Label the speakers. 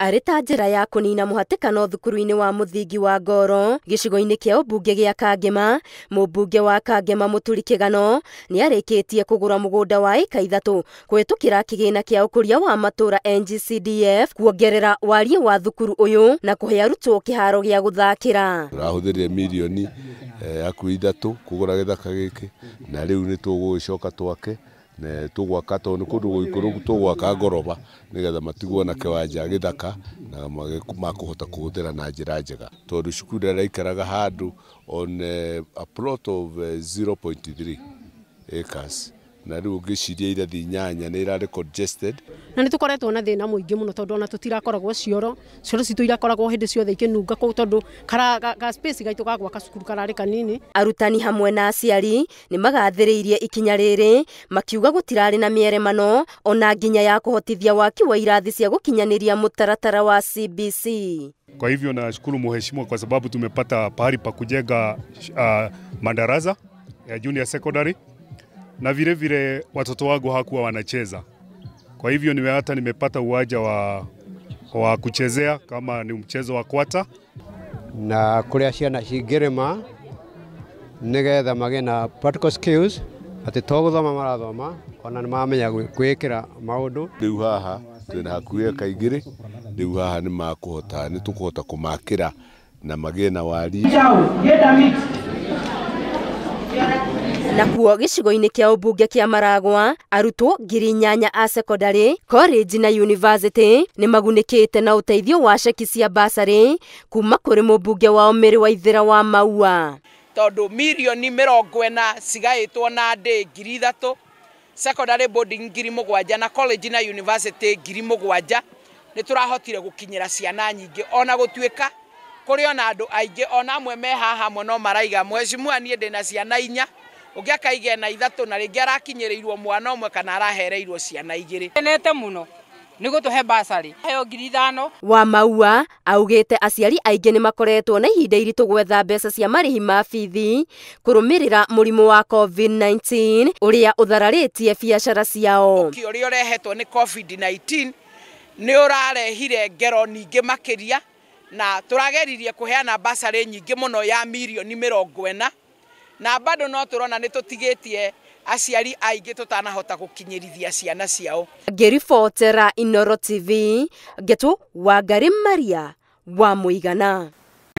Speaker 1: Arĩ ta njĩra ya kũnina mũhatĩkano thukuru-inĩ wa mũthingi wa Ngoro gĩcigo-inĩ kĩa ũmbunge gĩa Kangema, mũmbunge wa Kangema Mũturi Kĩgano nĩarĩkĩtie kũgũra mũgũnda wa ĩka 3 kũhĩtũkĩra kĩgĩna kĩa ũkũria wa matũũra NGCDF kuongerera wariĩ wa thukuru ũyũ na kũhe arutwo kĩharo gĩa gũthakĩra.
Speaker 2: Tũrahũthĩrire mirioni hakuhĩ 3 kũgũra gĩthaka gĩkĩ na rĩu nĩ tũgũgĩcoka twake na tũgwaka tondũ nĩ kũndũ gũikũrũku tũgwaka ngoroba nĩgetha matigwo na kĩwanja gĩthaka na makũhota kũhũthĩra na njĩra njega tondũ cukuru ĩraikaraga handũ on a plot of 0.3 acres na rĩu ũngĩciria irathi 8 nĩ irarĩ congested.
Speaker 3: Na nĩ tũkoretwo na thĩna mũingĩ mũno tondũ ona tũtirakoragwo cioro citũ irakoragwo hĩndĩ ciothe ikĩnunga kũu tondũ ka space gaitũ ga gwaka cukuru kararĩ kanini.
Speaker 1: Arutani hamwe na aciari nĩ magathĩrĩirie ikinya rĩrĩ makiuga gũtirarĩ na mĩeremano ona nginya ya kũhotithia waki wa irathi cia gũkinyanĩria mũtaratara wa CBC.
Speaker 4: Kwa hivyo nashukuru mheshimiwa kwa sababu tumepata pahali pa kujenga madarasa ya junior secondary na vile vile watoto wangu hakuwa wanacheza. Kwa hivyo hata nimepata uwanja wa kuchezea kama ni mchezo wa kwata.
Speaker 5: Na kuria ciana cingĩrĩma nĩgetha magĩe na practical skills atĩ to gũthoma marathoma ona nĩ mamenya gwĩkĩra maũndũ.
Speaker 2: Rĩu haha twĩna hakuhĩ eka 2, rĩu haha nĩ makũhota nĩ tũkũhota kũmakĩra na magĩe na wariĩ.
Speaker 1: Nakuo gĩcigo-inĩ kĩa ũmbunge kĩa Maragwa arutwo 8,000 a secondary, college na university nĩ magunĩkĩte na ũteithio wa ceki cia basarĩ kuma kũrĩ mũmbunge wao Mary Waithera wa Maua.
Speaker 6: Tondũ mirioni 40 cigaĩtwo na ndĩ 3,000, secondary boarding 7,000 na college na university 7,000 nĩ tũrahotire gũkinyĩra ciana nyingĩ ona gũtuĩka kũrĩ ona andũ aingĩ ona amwe me haha mũno maraiga mheshimiwa niĩ ndĩna ciana 4 ũngĩ akaiga na 3 na rĩngĩ arakinyĩrĩirwo mwana ũmwe kana arahereirwo ciana 2.
Speaker 7: Kenete mũno nĩ gũtũhe basarĩ heo 5,000.
Speaker 1: Wa Maua augĩte aciari aingĩ nĩ makoretwo na ihinda iritũ gwetha mbeca cia marĩhi ma bithi kũrũmĩrĩra mũrimũ wa COVID-19 ũrĩa ũthararĩtie biacara ciao.
Speaker 6: Ũkĩ ũrĩa ũrehetwo nĩ COVID-19 nĩ ũrarehire ngero nyingĩ makĩria na tũrageririe kũheana basarĩ nyingĩ mũno ya mirioni 40 na bado no tũrona nĩ tũtigĩtie aciari aingĩ tũtanahota gũkinyĩrithia ciana ciao.
Speaker 1: Ngĩribotera Inooro TV, Ngetu Wangari Maria wa Mũigana.